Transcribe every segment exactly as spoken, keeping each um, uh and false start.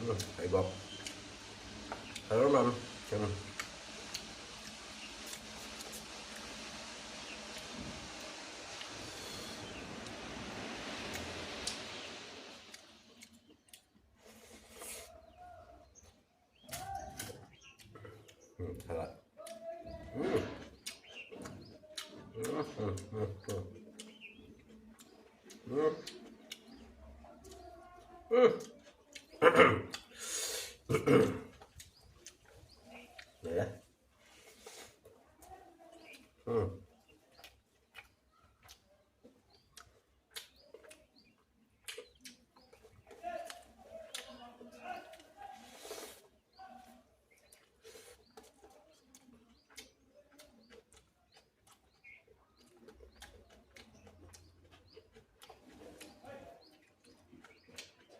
ꯎꯝ, ꯍꯩꯕꯣꯞ꯫ ꯐꯖꯕ ꯃꯌꯥꯝ ꯁꯦꯝꯃꯤ꯫ ꯎꯝ, ꯁꯂꯥꯗ꯫ ꯎꯝ꯫ ꯎꯝ, ꯎꯝ, ꯎꯝ, ꯎꯝ꯫ ꯎꯝ꯫ ꯎꯝ꯫ ꯂꯣꯏꯔꯦ꯫ ꯎꯝ꯫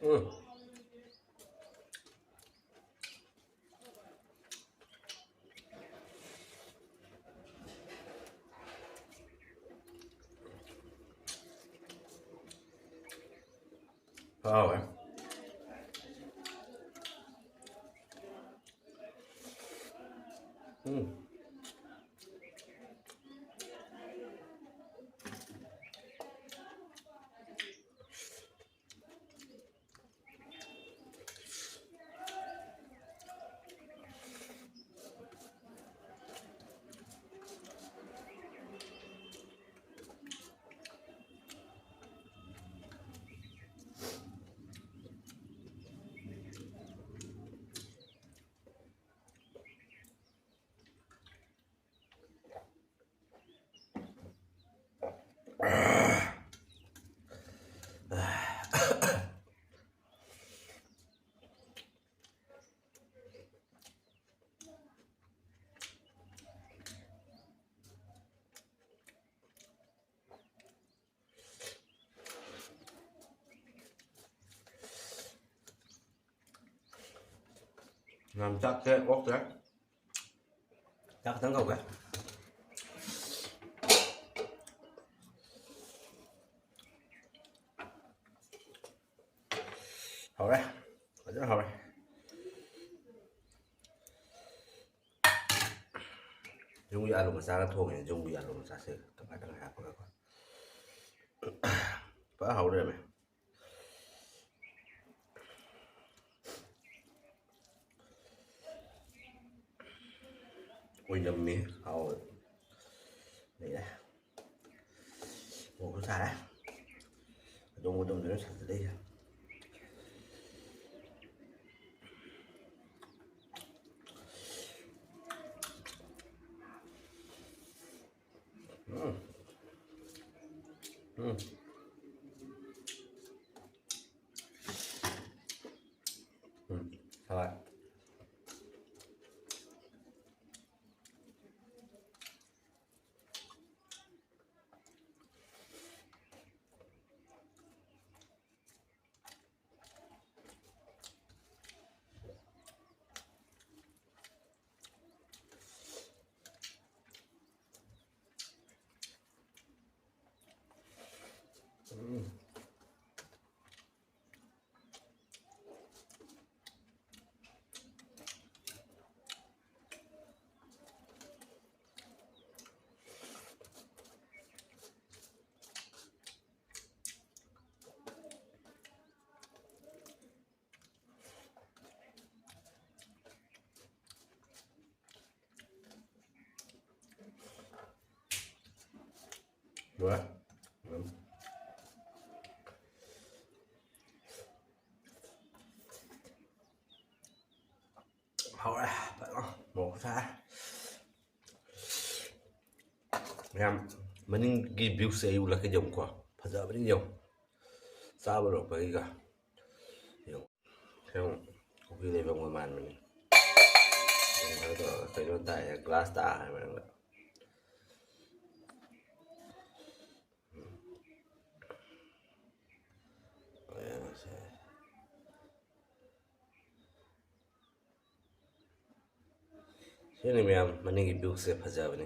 ꯎꯝ꯫ ꯍꯥꯎꯋꯦ꯫ ꯎꯝ꯫ ꯌꯥꯝ ꯆꯥꯛꯁꯦ ꯑꯣꯛꯇ꯭ꯔꯦ꯫ ꯆꯥꯛ ꯈꯤꯇꯪ ꯀꯧꯒꯦ꯫ ꯍꯥꯎꯔꯦ꯫ ꯐꯖꯅ ꯍꯥꯎꯔꯦ꯫ ꯑꯥꯂꯨ ꯃꯆꯥꯒ ꯊꯣꯡꯉꯦ, ꯌꯨꯝꯒꯤ ꯑꯥꯂꯨ ꯃꯆꯥꯁꯦ ꯇꯪꯈꯥꯏ ꯇꯪꯈꯥꯏ ꯍꯥꯞꯄꯒꯀꯣ꯫ ꯐꯖ ꯍꯥꯎ ꯂꯩꯔꯝꯃꯦ꯫ ꯑꯣꯏꯅꯝꯃꯤ꯫ ꯍꯥꯎꯋꯦ꯫ ꯂꯩꯔꯦ꯫ ꯃꯣꯔꯣꯛꯁꯨ ꯁꯥꯔꯦ꯫ ꯑꯗꯣꯝ ꯑꯗꯣꯝꯗꯅ ꯁꯥꯖꯤꯜꯂꯛꯏꯁꯦ꯫ ꯎꯝ꯫ ꯎꯝ꯫ ꯎꯝ꯫ ꯍꯣꯏ꯫ ꯎꯝ꯫ ꯂꯣꯏꯔꯦ꯫ ꯎꯝ꯫ ꯍꯥꯎꯔꯦ ꯐꯖꯅ꯫ ꯃꯣꯔꯣꯛ ꯁꯥꯏ꯫ ꯃꯌꯥꯝ, ꯃꯅꯤꯡꯒꯤ viewꯁꯦ ꯑꯩ ꯎꯠꯂꯛꯀꯦ ꯌꯦꯡꯉꯨꯀꯣ꯫ ꯐꯖꯕꯅꯤ ꯌꯦꯡꯉꯨ꯫ ꯆꯥꯕ ꯂꯣꯏꯔꯛꯄꯒꯤꯒ꯫ ꯌꯦꯡꯉꯨ꯫ ꯌꯦꯡꯉꯨ꯫ ꯀꯣꯐꯤ ꯂꯩꯐꯝꯒ ꯃꯥꯟꯕꯅꯤ꯫ ꯌꯦꯡꯉꯨ, ꯀꯩꯅꯣ ꯇꯧꯔꯒ, ꯀꯩꯅꯣ ꯇꯥꯏ, glass ꯇꯥ ꯍꯥꯏꯕ ꯅꯪꯅ꯫ ꯌꯦꯡꯉꯨꯁꯦ꯫ ꯁꯤꯅꯤ ꯃꯌꯥꯝ, ꯃꯅꯤꯡꯒꯤ viewꯁꯦ ꯐꯖꯕꯅꯤ꯫